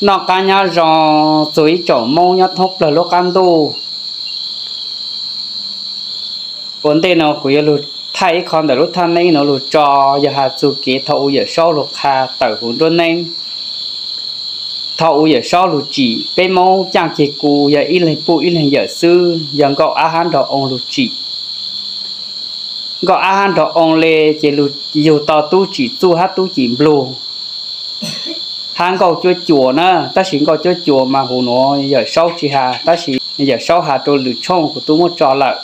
Noj qab nyob zoo txug ib tsoom Moob nyob thoob plawg lub qab ntuj. Ua ntej no kuv yuav lug thaij ib qho ntawm lub thaj neeb nuav lug tso, yog has txug kev thaum u Yawm Saub lug qha tawm huv nruab neeb. Thaum u Yawm Saub lug tsim peb Moob caaj ceg ku yog ib leeg puj ib leeg yawm xwb, yog Nkauj Ab hab Nraug Oo lug tsim. Nkauj Ab hab Nraug Oo le ces lug yug tau Tub Tsim Txuj hab Tub Cim Nplug hab Nkauj Cuab Cua na. Tab sis Nkauj Cuab Cua mas huv nuav Yawm Saub tsis has, tab sis Yawm Saub has rua lwm tshooj kuv tub muab tso lawm.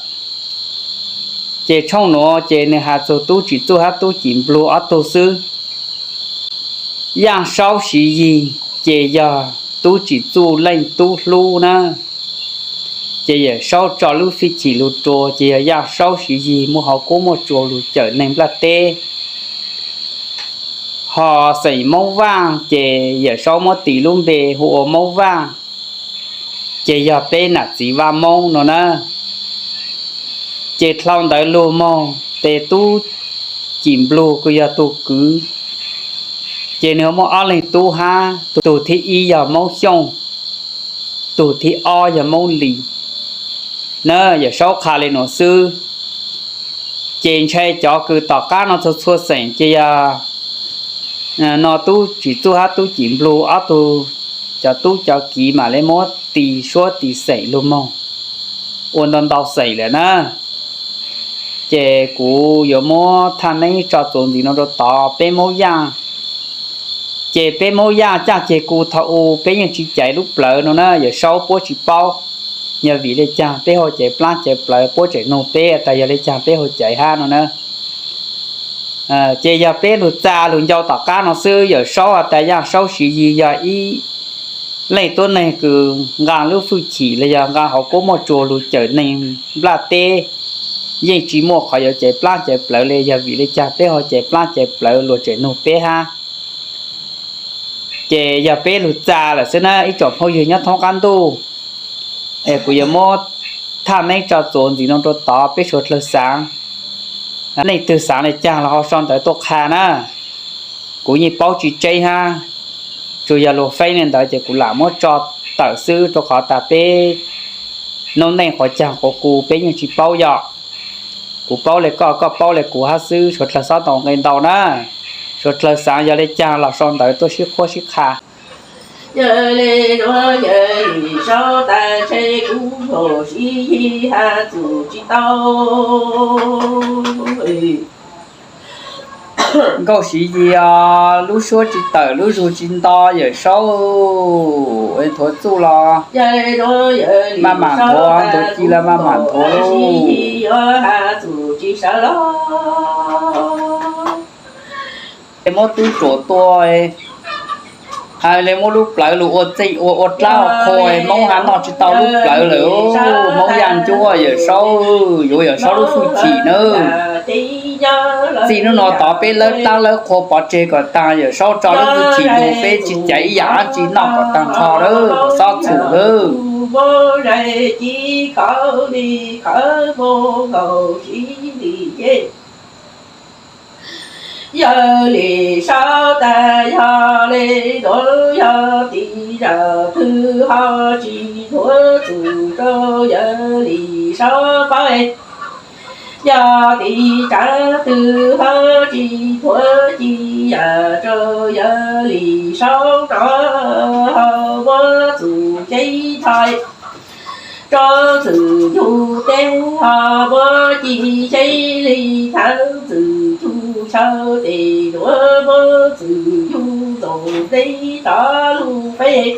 Ces tshooj nuav ces nwg has txug Tub Tsim Txuj hab Tub Cim Nplug ob tug xwb. Yaaj Saub Siv Yig ces yog Tub Tsim Txuj leej tub hlub na. Ces Yawm Saub tso lub fij chim lug rua ces yog Yaaj Saub Siv Yig muaj hauv kuab muaj tsua lug cawm neeg nplaj teb. Ho xeem Moob Vaaj ces Yawm Saub muab tis lub npe hu ua Moob Vaaj, ces yog peb nam txiv Vaj Moob no na. Ces dlhau ntawd lug moog tes Tub Cim Nplug kws yog tug kwv, ces nwg muaj ob leeg tub hab, tug thib ib yog Moob Xyooj, tug thib ob yog Moob Lis na. Yawm Saub qha le nuav xwb. Ces ntshai cov kws tom qab no txhua txhua xeem ces yog no Tub Tsim Txuj hab Tub Cim Nplug ob tug cov tub cov kiv mam le muab tis suab tis xeem lug moog ua ntau ntau xeem lawm na. Ces kuv yuav muab thaj neeb tso txuas ntxiv no rua tod peb Moob Yaaj. Ces peb Moob Yaaj caaj ceg ku thaum u peb yeej tsis caiv lub plawv no na, Yawm Saub puab tsis paub. Yog vim le caag peb hu caiv plaab caiv plawv puab tseem nug peb tas yog le caag peb hu caiv hab no na. Ces yog peb lug txaa lug ncau tom qab no xwb, Yawm Saub has tas Yaaj Saub Siv Yig yog ib leej tuab neeg kws nqaa lub fwj chim los yog nqaa hauv kuab muaj tsua lug cawm neeg nplaj teb, yeej tsis muaj qhov yuav caiv plaab caiv plawv le. Yog vim le caag peb hu caiv plaab caiv plawv luag tseem nug peb hab. Ces yog peb lug txaa lawm xwb na ib tsoom phooj ywg nyob thoob qab ntuj. Es kuv yuav muab thaj neeb tso txuas ntxiv no rua tod peb suav dlawg xaav. Leej twg xaav le caag los ho sau ntawv tuaj qha na. Kuv yeej paub tsis tseeb hab, tsuas yog luag feeb le ntawd ces kuv lam muab tso tawm xwb, rua qhov tas peb noob neej quav caag quav ku peb yeej tsis paub yom. Kuv paub le koj, koj paub le kuv hab xwb, suav dlawg xob tau nqe ntau na. Suav dlawg xaav yog le caag los sau ntawv tuaj sib qhuab sib qha. Yog le nuav yawg Lis Saub tas ntshe kuv nplua siv Yig has txug tsis tau. Nkauj Siv Yig, lub suab tsis tawm lub zug tsis nto Yawm Saub, nthuav txuj los maj mam nthuav, nthuav ci los maj mam nthuav lauj. Le muab tub suav tua, hais le muab lub plawv lug ua txeej ua, ua dlaab ua qhua, Moob hab noj tsis tau lub plawv lawm. Moob Yaaj Ncuab, Yawm Saub, yuav Yawm Saub lub fwj chim nawb. Txij hnub no tod peb lawb dlaab lawb qhua pov tseg kom taag, Yawm Saub tso lub fwj chim lug, peb tsis caiv ib yaam dlaab tsi noj kom taag nrho lawm, kom xob txhum lawm. Yawg Lis Saub tas yog le nuav, yog tis zam twg ho tsis nthuav txug rau Yawg Lis Saub paub. Yog tis tsav twg ho tsis nthuav ci yam rau Yawg Lis Saub nov, ho muab txug ceeb thoi rau Ntxwg Ncuj teb, ho muab ci ceeb li thawv Ntxwg Ncuj chaw tes, nuav muab Ntxwg Ncuj ntxoov teb rov lug peb,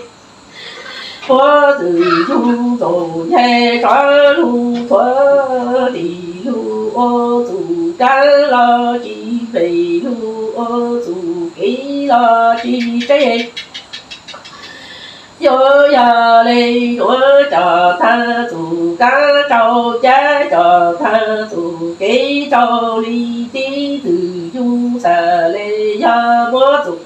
muab Ntxwg Ncuj ntxoov nce rov lug thuav, tis lug ua txug kaab los tsis nplej, lug ua txug kev los tsis tseeb. Yuav yog le nuav cov thawv txug kaab rau cab, cov thawv txug kev rau li tib, Ntxwg Ncuj xav le yog muab txug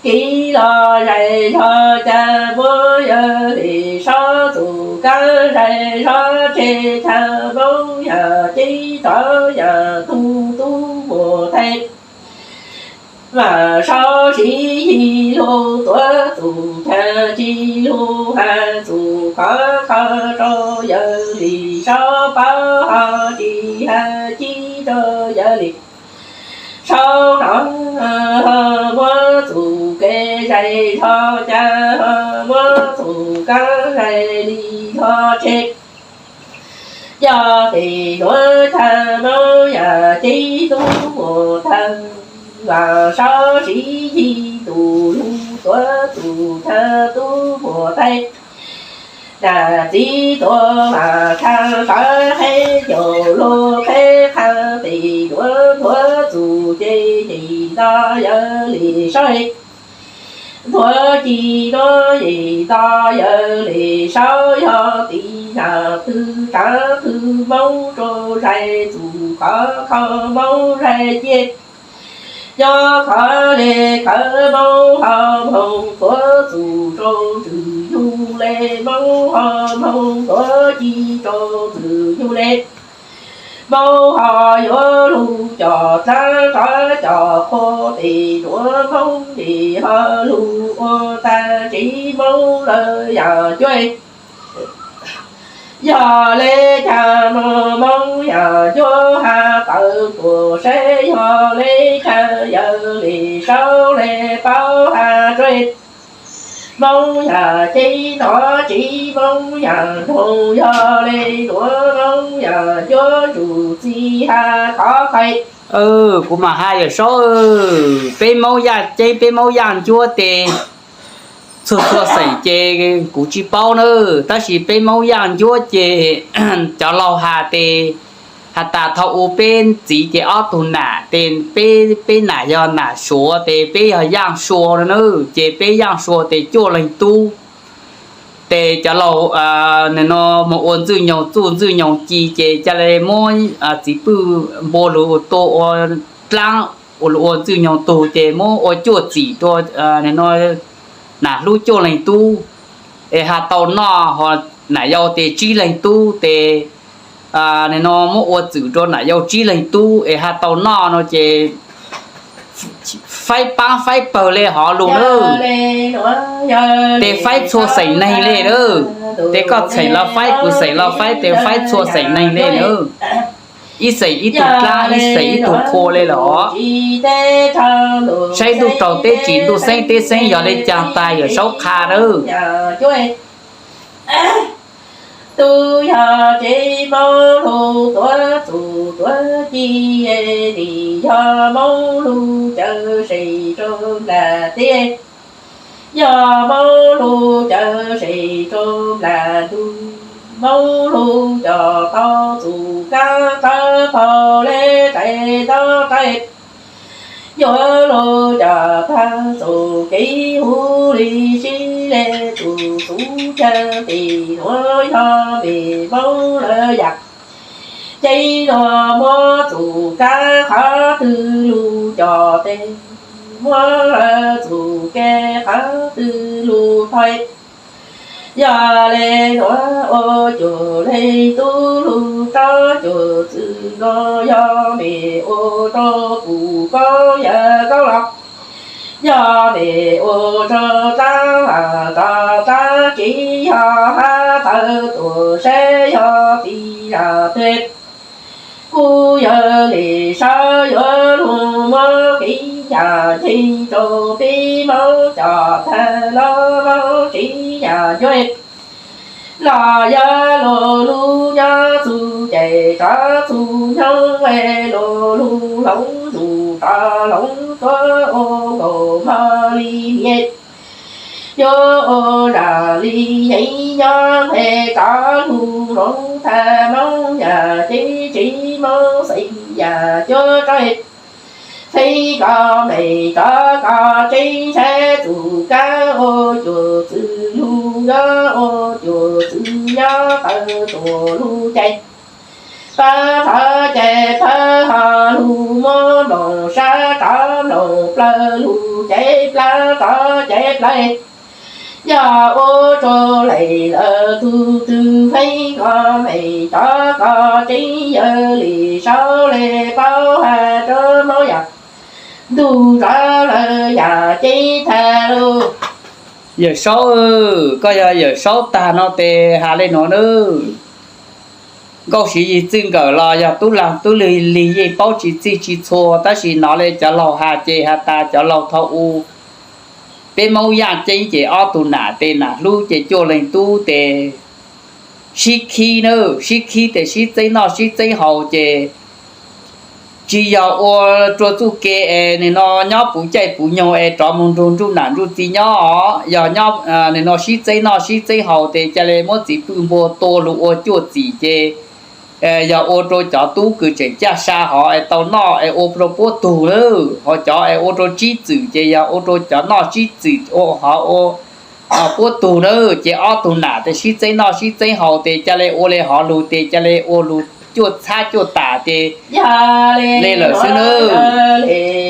kev los zais zog, cas muab Yawg Lis Saub txug kaab zais zog tseg, cas Moob yam ceeb rov yam tug tub muam theej. Vam Saub Siv Yig lug tuav txug qhov kho rau yawg Lis Saub paub, ho tsis hais ci rau yawg Lis Saub no, muab txuj kev zais zog cas, muab txuj kab zais li zog tseg. Yog tes nuav tag Moob Yaj Ceeb tub muam tag, Vam Saub Siv Yig ntuj lug tuav txuj tag tub muam tag. Nam txiv tuav Vam Khaj Tawv qheb caum lug qheb qha, tes nuav tuav txuj ces yim nto yawg Lis Saub. Tuav ci nuav yim nto yawg Lis Saub, yog tis yam twg tsav twg Moob rua zais txuj qhov kho Moob zais cia. Yog qhov le khawv Moob ho moog tuav txuj rua Ntxwg Nyug le, Moob ho moog tuav ci rua Ntxwg Nyug le. Moob ho yuav lug coj dlaab rov coj qhua, tes nuav Moob tes ho lug ua tag tsev Moob lawm yam cuab. Yog le caag no Moob yam cuab has tawm tuaj saib, yog le caag yawg Lis Saub le paub has tsuav. Moob Yaj Ceeb hnov tsev Moob yam noog, yog le nuav Moob yam cuab tsuj txiv has khov kho. Kuv mas has Yawm Saub, peb Moob Yaj Ceeb peb Moob Yaj Ncuab tes txhua txhua xeem ces kuv tsis paub na, tab sis peb Moob Yaj Ncuab ces cov laug has tes has tas thaum u peb txiv ces ob tug nam tes peb, peb nam yog nam Suav tes peb yog Yaj Sua no na, ces peb Yaj Sua tes cuaj leeg tub. Tes cov laug no moog ua Ntxwg Nyoog txuj Ntxwg Nyoog ci ces ca le muab txiv pwj npua lug tua ua dlaab, ua lug ua Ntxwg Nyoog tug ces muab ua cuaj txim rua no nam hlub cuaj leeg tub, es has tau noj, ho nam yau tes tsib leeg tub tes no muab ua txwm rua nam yau tsib leeg tub es has tau noj no ces faib paab faib pawg le hov lug na. Tes faib txhua xeem neeg le na, tes koj xeem los faib kuv xeem los faib tes faib txhua xeem neeg le na. Ib xeem ib tug dlaab ib xeem ib tug qhua le los. Saib ntuj raug teb tsim ntuj xeeb teb xeeb yog le caag tag Yawm Saub qha na. Tub yog tsev Moob lug tuav txuj tuav ci, nim yog Moob lug cawm seem rua nplaj teb. Yog Moob lug cawm seem rua nplaj ntug, Moob lug coj tau txuj kab tawv paug le rais ntaub rais. Yuav lug coj tag txuj kev huv li sib le txuj xuv cag tes nuav yog mej Moob lawm yam. Ces nuav muab txuj kab qhov twg lug coj tes, muab txuj kev qhov twg lug thaiv. Yog le nuav ua cuag leej tub lug rov cuag txwm no, yog mej ua rua kuv koob yawg koob los. Yog mej ua rua dlaab has rov dlaab tsev, yog has tawm tuaj saib yog tis zag twg. Kuv yawg Lis Saub yuav lug muab kev yam nceeg rua peb Moob coj tag los Moob tsev yam ncuab. Los yog lug lug nyob txug ces rov txug nyoog, lug lug hloov zus rov hloov tuab ua nkaus mog li niam. Yuav ua zaj li yeev nyob, mej rov lug hloov tag Moob yam cev tsev Moob xeem yam cuab rov. Feeb ko mej rov ko tseeb saib txuj kab ua cuag txwm lug, yuav ua cuag txwm nyob tawm tuaj lug ces. Pab thov ces pab ho lug muab nplooj sab rov nplooj plawg lug ces plab rov ces plawg. Yog ua rua leej lawm tug twg, feeb ko mej rov ko tseeb, yawg Lis Saub le paub has rua Moob yam. Ntuj rov lawm yam ceeb tag lug. Yawm Saub, koj yog Yawm Saub tag no tes has le nuav nawb. Nkauj Siv Yig txij nkawm los yog tub lag tub lig lig yeej paub tsis txij tsis txhua, tab sis nov le cov laug has ces has tas cov laug thaum u peb Moob yaaj ceeb ces ob tug nam tes nam hlub ces cuaj leeg tub tes sib khib na, sib khib tes sib txeeb noj sib txeeb haus ces tsis yog ua rua txuj ke es nim no nyob puv caij puv nyoog es rov moog nrug nruj nam nruj txiv nyob os, yog nyob nim no sib txeeb noj sib txeeb haus tes ca le muab txiv pw npua tua lug ua cuaj txim ces yog ua rua cov tub kws tseem caj sa hov es tau noj es ua rua puab tug na, ho cov es ua rua tsib txwm ces yog ua rua cov noj tsib txwm ua hov ua puab tug na, ces ob tug nam tes sib txeeb noj sib txeeb haus tes ca le ua le hov lug tes ca le ua lug cuaj txhab cuaj tam ces le lawm xwb nawb.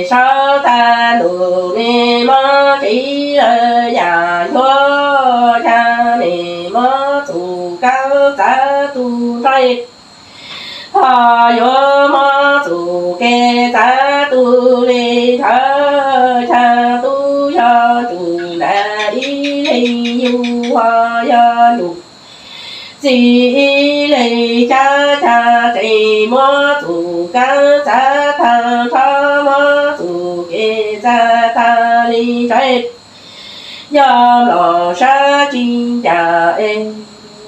Sab tag ntuj ne mob tsev lawm yam yuav ca ne mob txuj kaab txav tug nrho, ho yuav mob txuj kev txav tug le nrhawv ca tub yog ntsum nam ib leeg yug ho yog ntsum txiv ib leeg cab ca tseem muab txuj kaab txav tag nrho, muab txuj kev txav tag le ntshai. Yog mlom sab tsis ncaj es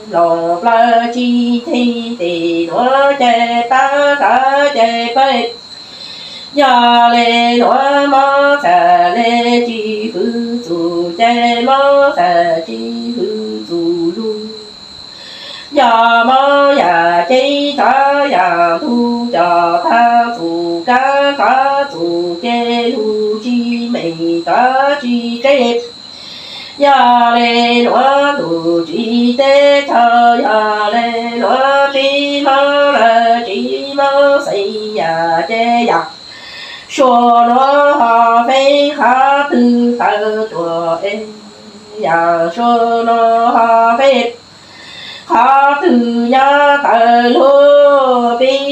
mlom plawv tsis nceg, tes nuav cai pab rov cai pawg. Yog le nuav mob txhaj le tsis hwv txuj cai, mob txhaj tsis hwv txuj lug. Yog mob yam ceeb txhob yam ntug coj tag txuj kaab qhov txuj cai lug tsis meej txhob tsis tseb. Yog le nuav ntuj tsis teb chaws, yog le nuav tsis mob lawm tsis mob xeeb yam ces yam sua nuav ho feeb qhov twg tawv tuaj es, yam sua nuav ho feeb qhov twg nyob tawv lug. Peb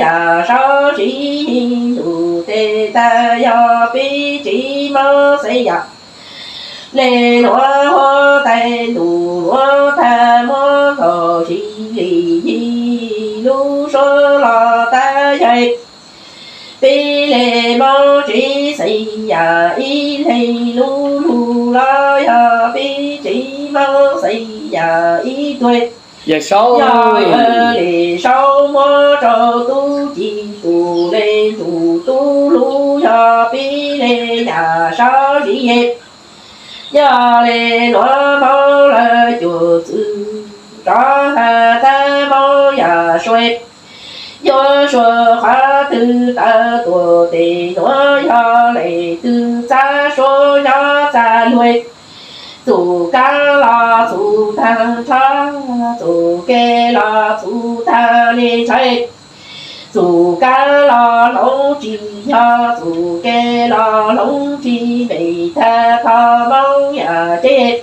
yam saub siv ntuj tes tag, yog peb tsis mob xeeb yam le nuav huab tais ntuj nuav tag, muab nkaus siv li yig lub suab los tag yog peb le mob tsis xeeb yam ib leeg lub lug los yog peb tsis mob xeeb yam ib tug. Yawm Saub, yog le saub muab rau tub ci tus le ntuj tub lug, yog peb le yam saub siv yog le nuav mob lawm cuaj txwm rov has tag mob yam sua, yuav sua qhov twg tawv tuaj tes nuav, yog le twg txav sua nyob txav lug. Txuj kaab los txuj tag nrho, txuj kev los txuj tag le ntshai. Txuj kaab los hloov tsis yog, txuj kev los hloov tsis meej, tag tho mob yam ceeb.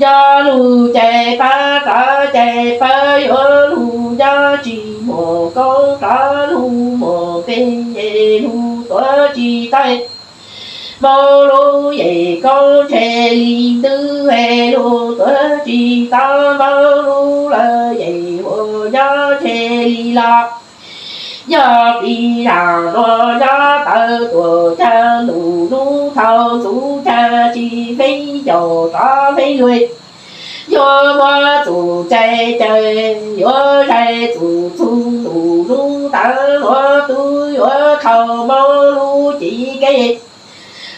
Yog lug cai pab rov cai pawg, yuav lug nyob tsis muaj koob rov lug muaj peb, lug tuav tsis tau mob lub yeej koob ntshe li ntwg, lug tuav tsis tau mob lub lawv yeej huam nyob ntshe li los. Yog peb zag nuav nyob tawv tuaj cag ntuj nub, thaum txuj cag tsis feeb ncaus rov feeb lug. Yuav muab txuj cai cawm, yuav zais txuj txug ntuj nub taag, luag tub yuav dhau mob lub ci kev,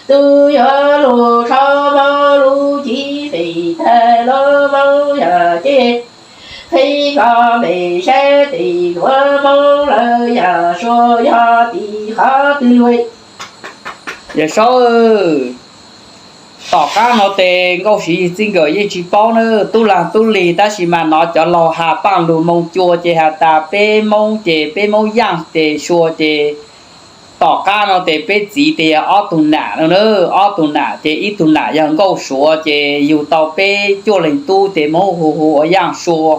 tub yuav lug dhau mob lub ci feem, tag los mob yam ceeb. Feeb koj mej saib tes nuav mob lawm yam sua, yog tim qhov twg lug. Yawm Saub, tom qab no tes Nkauj Siv Yig txij nkawm yeej tsis paub nawb, tub lag tub lig, tab sis mas nov cov laug has paaj lug moo cua ces has tas peb Moob ces peb Moob Yaaj tes sua ces tom qab no tes peb txiv tes yog ob tug nam no na, ob tug nam ces ib tug nam yog Nkauj Suav ces yug tau peb cuaj leeg tub tes Moob hu hu ua Yaaj Sua.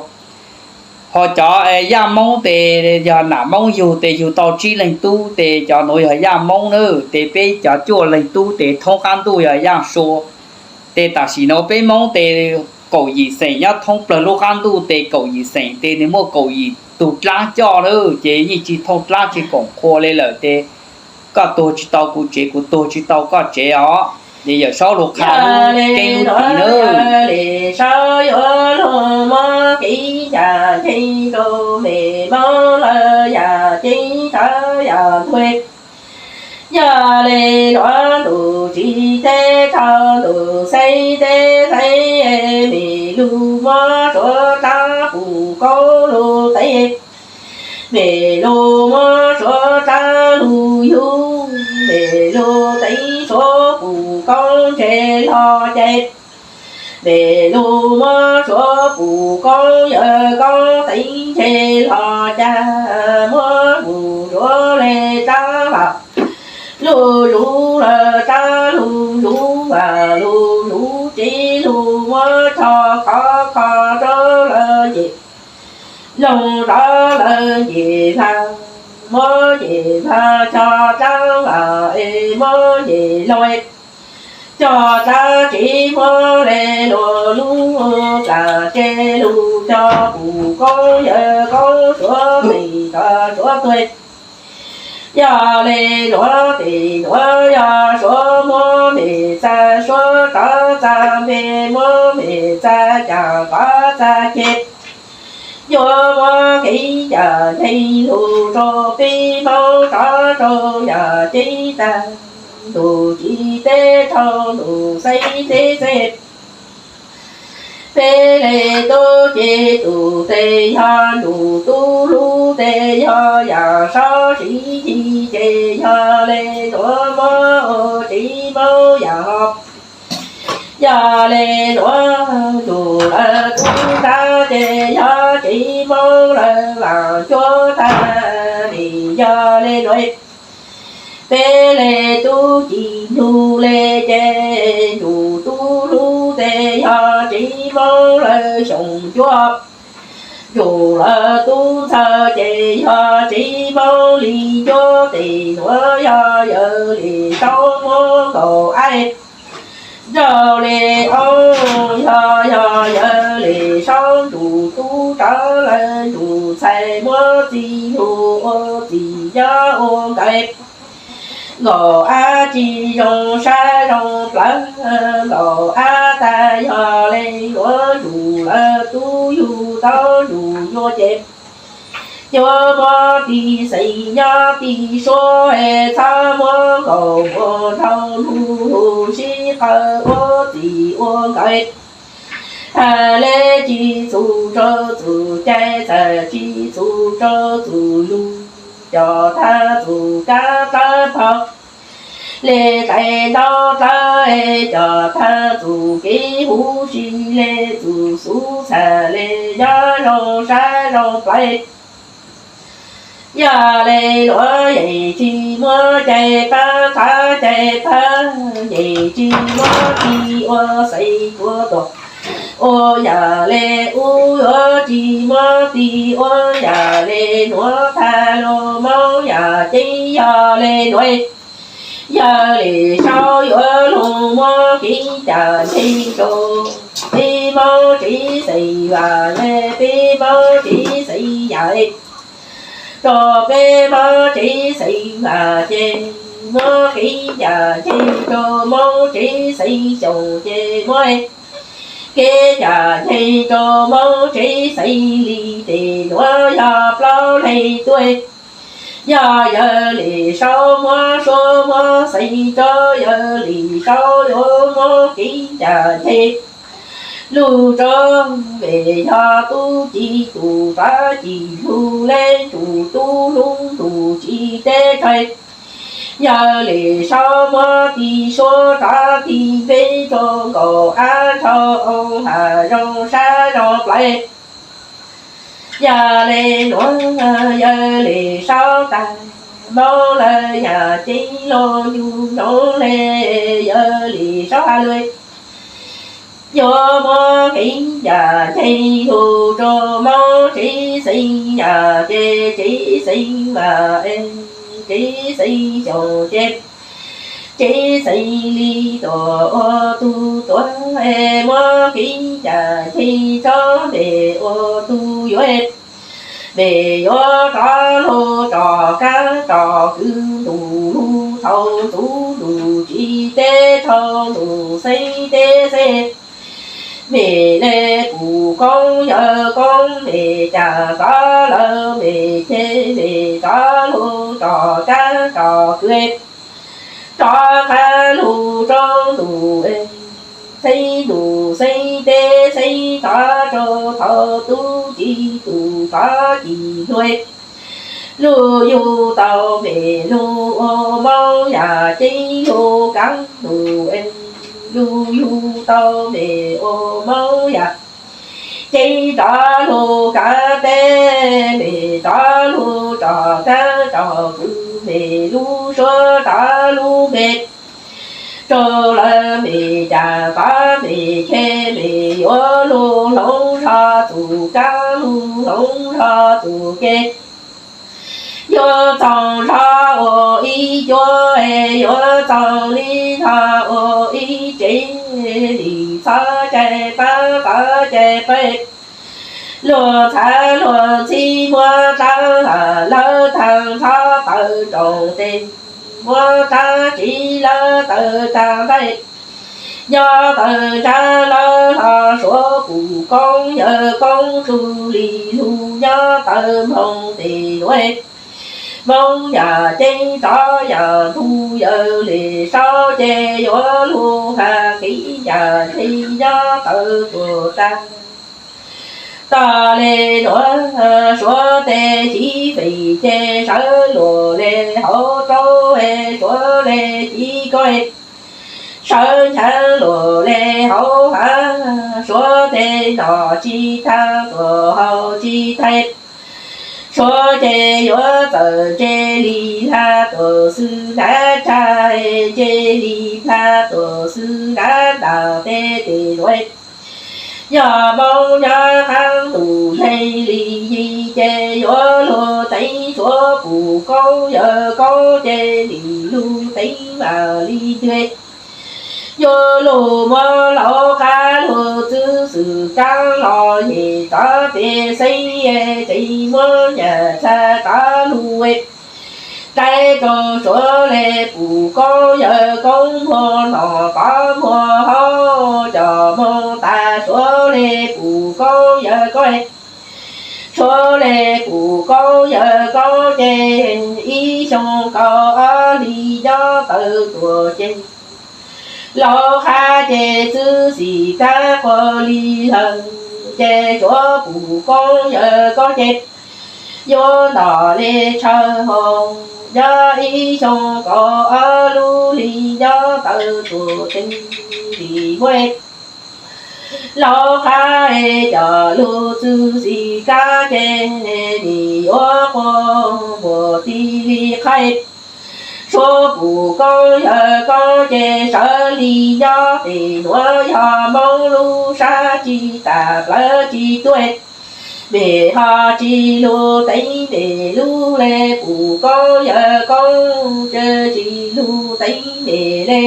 Ho cov Yaaj Moob tes yog nam Moob yug tes yug tau tsib leeg tub tes cov nuav yog Yaaj Moob na, tes peb cov cuaj leeg tub tes thoob qab ntuj yog Yaaj Sua. Ces tam sim no peb Hmoob tes kaum yim xeem nyob thoob plawg lub qab ntuj tes kaum yim xeem tes nws muaj kaum yim tug dlaab coj lawm ces yeej tsi thooj dlaab tsi koom qhua le lawm tes koj tuag tsi tau kuv tsev, kuv tuag tsi tau koj tsev os. Ces Yawm Saub lug qha lub keeb lub tiv na. Li Saub yuav lug muab kev yam nceeg rua mem Moob lawm yam ceeb tshaj yam ntug. Yog le nuav ntuj tsi teb tshau ntuj xeeb teb xeeb, mem lug muab suav dlaab pum koob lug teeb, mem lug muab suav dlaab lug yug, mem lug teeb suav pum koob ntseg lug ces, mem lug muab suav pum koob yawg koob teeb ntseg lug cas, muab mus suav le dlaab vam lug zuv lawm dlaab lug zuv vam lug zuv tsev lug muab tso khov kho rua lawm ces, loog rov lawm ces vag, muab ces vag cog dlaab vam es muab ces loog cog dlaab tsev muab le luas lub dlaab tsev lug cog pum koob yawg koob suav mem rov suav tuag. Yog le nuav tes nuav yog suav muab mem txag suav rov txag npe muab mem txag cas rov txag ceg. Yuav muab kev yam nceeg lug rua peb Moob rov rua yam ceeb tag, ntuj tsi teb tshau ntuj xeeb teb xeeb. Peb le tub ces tug tes yog ntuj tub lug tes yog Yawm Saub siv ci ces yog le nuav muab ua tsev Moob yam hov. Yog le nuav ntuj lawv tub nrab ces yog tsev Moob lawv vaam cuab tag, nim yog le nuav peb le tub ci nplug le ces ntuj tub lug tes yog tsev Moob lawv xyoo cuab. Ntuj lawv tub ntxawg ces yog tsev Moob li cuab tes nuav yog Yawm Lis Saub muab nkaum ab nrauj le oob yog yog Yawm Lis Saub ntuj tub rov lawm ntuj ntxhais muab txij lug ua txij nyob ua nkawd. Nkaum ab tsi zoo sab zoo plawv, nkaum ab tag yog le nuav ntuj lawv tub yug tau ntuj nyuaj ces, yuav muab tij xeem nyob tij suab es txhob muab nkaum muag nrau lug lug sib qawm ua txij ua nkawd. Has le tsi txug rua txug cai, txhais tsi txug rua txug lug, cov tag txug kab plawv phom le dlais ntau dlawb, cov tag txug kev huv si le txug xub txhais le nyob zoo sab zoo plawv. Yog le nuav yeej tsi muab cai pab txhav cai pab, yeej tsi muab tij ua xaiv tua tuag ua yam le ub, yuav tsi muab tij ua yam le nuav tag lug Moob yam ceeb yog le nuav. Yawm Lis Saub yuav lug muab kev cai nceeg rua peb Moob tsev xeem vam le peb Moob tsev xeem yam, rua peb Moob tsev xeem vam ces muab kev cai nceeg rua Moob tsev xeem xyoos ces muab kev cai nceeg rua Moob tsev xeem li tes nuav yog plaub leeg tuaj. Yog Yawm Lis Saub muab suab muab xeem rua, Yawm Lis Saub yuav muab kev cai nceeg lug rua, vim yog tub ci tus txav ci lug le ntuj tub lug ntuj tsi teb tshau. Yawm Lis Saub muab tij suab rov tij npe rua nkaum ab nrau oo has zoo sab zoo plawv. Yog le nuav Yawm Lis Saub tag, Moob lawv yam ceeb lug ncu noov le Yawm Lis Saub has lug, yuav muab kev cai nceeg lug rua Moob tsev xeem yam ces tsev xeem vam es tsev xeem xyoos ces Tsev xeev li tuam ua tug tuav, muab kev cai ntshe tsob mem ua tug yuav. Mem yuav rov lug tsom kab tsom kwv ntuj lug thaum ntxuv ntuj tsis teb rau ntuj xeeb teb xeeb. Mem le pum koob yawg koob, mem cas rov lawm mem ces mem rov lug tsom kab tsom kwv, rov qab lug rau ntuj xeeb ntuj xeeb teb xeeb, rov rau thaum tub ci tus rov ci hlua. Lug yug tau mem lug ua Moob Yaj ceeb, lug kav ntuj lug yug tau mem ua Moob Yaj ceeb, rov lug kav teb mem rov lug tsom kab tsom kwv, mem lub suab rov lug npe rau lawm mem cas rov mem ces mem yuav lug hloov zog txuj kab lug hloov zog txuj kev. Yuav txoog zog ua ib cuab, yuav txoog li zog ua ib tsev, lim txhob cai pab txhob cai pab. Luag ntxhab luag ntxhib muab dlaab lawv taag, txhob tawm nroos tes muab dlaab tsiv lawv tawm taag ntaij. Nyob tawm ntsab lawv hlo suav pum koob yawg koob, txuj li lug nyob tawm moog tes nuav. Moob Yaj ceeb rov yaj ntug yawg le saub ces yuav lug has kev cai ntshe nyob tawm tuam tag. Tog le nuav suav tes chiv feem ces sawv luag le hauv roob, suav le civ koob, sawv nchav luag le hauv hav, suav tes nom tsis tag tuam hau tsis tag. Suav ces yuav txawm ntshe li hla tuam xwb nab tshaj, ntshe li hla tuam xwb nab ntaag teb tes nuav. Yog Moob nyob qaab ntuj yeeg li yig ces yuav lug teev suav pum koob yawg koob ces nim lug teev mam li nteg. Yuav lug muab lauv qab lug txwb xwm kaab los yim rov peg xeeb, tseem muab nyaj txha rov lug dai rau suav le pum koob yawg koob, muag nom rov muag haub coj moog tas suav le pum koob yawg koob. Suav le pum koob yawg koob ces ib xyoo kaum ob hli nyob tawm tuam ces lauv qab ces txwb xim kab quas li lawm ces suav pum koob yawg koob ces yuav ntom le tshaw hau nyob ib xyoo kaum ob lub hli nyob tawm tuam ces lim muab lauv qab coj lug txwb xim kab ces nim yuav quas npuas tig li qhaib. Suav pum koob yawg koob ces sawv li nyob tes nuav yog Moob lub sab tsis tas plawv tsis tuaj. Mem ho tsis lug teev mem lub le pum koob yawg koob, tsis lug teev mem le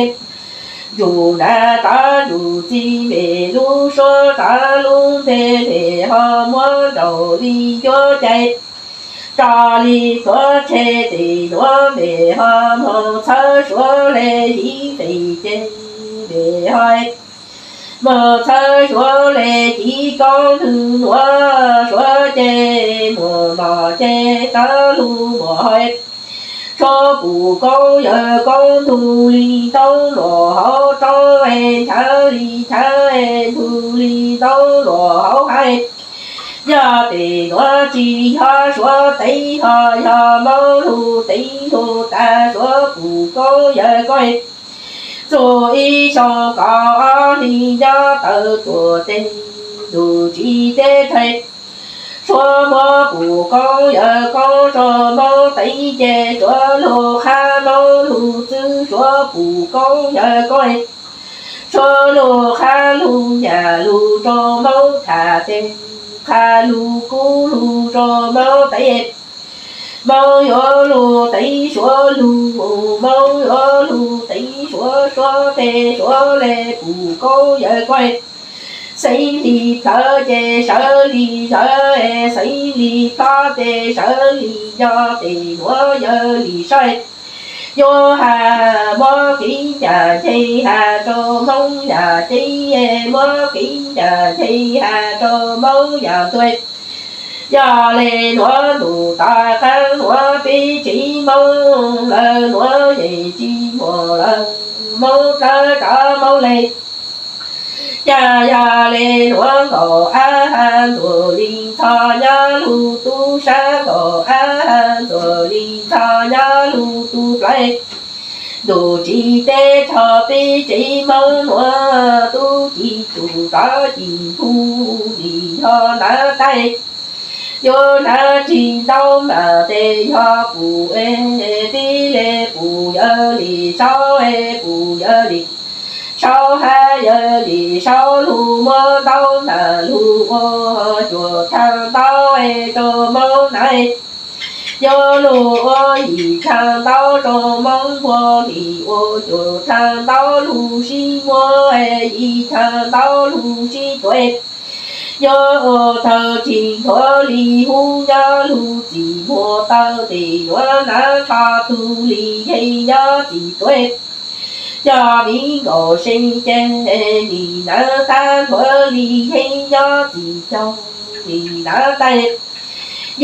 ntsug nas rov ntsug txiv, mem lub suab rov lub nteg, mem ho muab nraum li cuab cai tso li tuav tshe tes nuav, mem ho moog txhawb suav le yim feem ces mem ho moog txhawb suav le civ koob ntwg nuav, suav ces muag nom ces rov lug muag hais. Suav pum koob yawg koob ntug li ntoob luam hauv roob, nchav li nchav ntug li ntoob luam hauv haiv. Yog tes nuav tsis yog suav teev, ho yog Moob lug teev lug tas suav pum koob yawg koob. Txug ib xyoo kaum ob hli nyob tawm tuam ces ntuj tsis teb thaij. Suav muab pum koob yawg koob rua Moob teev ces suav lug qhab Moob lug txwb suav pum koob yawg koob. Suav lug qhab lug nyaj lug rua Moob tham tes, qhab lug kub lug rua Moob teev. Hmoob yuav lug teev Suav lug, Hmoob yuav lug teev Suav, Suav tej Suav le pum kaub yawg kuj. Xeev Lis plhawv ces sawv Lis zawv, Xeev Lis plhawv ces sawv Lis nyob, tes nuav yawg Lis saib. Yuav has muab kev ncaim nceeg has rau Hmoob yam ceeb, muab kev ncaim nceeg has rau Hmoob yam tuag. Yog le nuav ntuj tag qaab nuav peb tsev Hmoob lawm nuav yeej tsis muaj lawm Hmoob dlawb rov Hmoob le. Cas yog le nuav nkaum ab has Ntxuam Lis ntxhov nyob lug tub sab, nkaum ab has Ntxuam Lis ntxhov nyob lug tub plawv. Ntuj tsis teb txog peb tsev Hmoob nuav, tub ci tus rov ci phu nim yog hnav taij. Yuav hnav tsis ntau mas tes yog pum es tib le pum yawg Lis Saub es pum yawg Lis Saub hab yawg Lis Saub lug muab ntau mas lug ua cuam thaaj ntau es rau Hmoob hnav. Yuav lug ua yim thaaj ntau rau Hmoob npua hlis, ua cuam thaaj ntau lug sib muab es yim thaaj ntau lug sib tuav. Yuav ua tawg tsis nthuav li hub nyob lug txim muag taw, tes nuav hnav tsho tug li yeej nyob txim tuav. Coj miv nkaum see ces nim hnav qab nthuav li yeej nyob txim caug, nim hnav taij.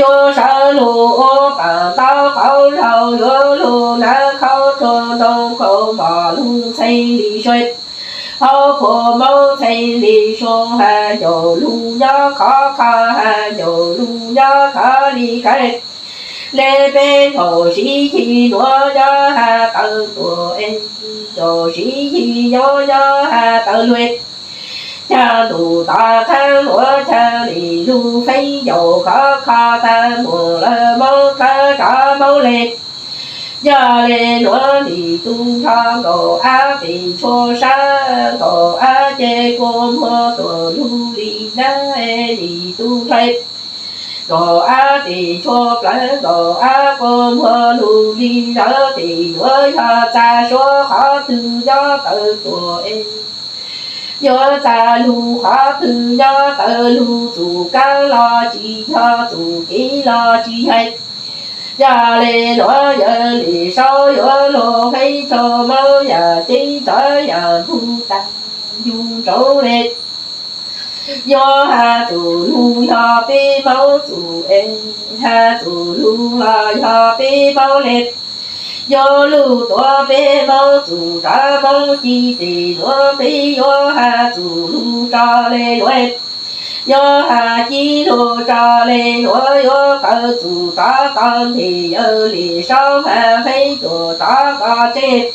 Yuav sawv lug ua paam ntaub qaub zog, yuav lug hnav khaub rua ntoo kaus mom lug ntxhee li sua. Hauv phua Moob ntxhee li sua, has ncaus lug nyob khov kho, has ncaus lug nyob khov li khav. Le peb nkaum siv yig nuav nyob has taw tuam es, nkaum siv yig nyob nyob has taw luag. Cag ntuj tom qab nuav cag lim lug feeb ncaus khov kho tag mus lawm Moob dlawb rov Moob le. Yog le nuav nim tu nrho nkaum ab pem tshuaj sab, nkaum ab ceg kua muag tuam lug li nab, nim tu nrho nkaum ab pem tshuaj plawv, nkaum ab kua muag lug li zawv, tes nuav yog txag suav qhov twg nyob taw tuam es, yuav txag lug qhov twg nyob taw lug, txuj kaab los tsis yog, txuj kev los tsis yog. Yog le nuav yawg Lis Saub yuav lug feeb rua Moob yam ceeb rov yam ntug tag yug ntsoov le. Yuav has txuj lug yog peb Moob txuj es, has txuj lug los yog peb Moob le. Yuav lug tuav peb Moob txuj rov Moob ci, tes nuav peb yuav has txuj lug tso le luag. Yuav has ci lug tso le nuav, yuav qawm txuj rov tog nteg, yawg Lis Saub has feeb tuam rov tog tseg.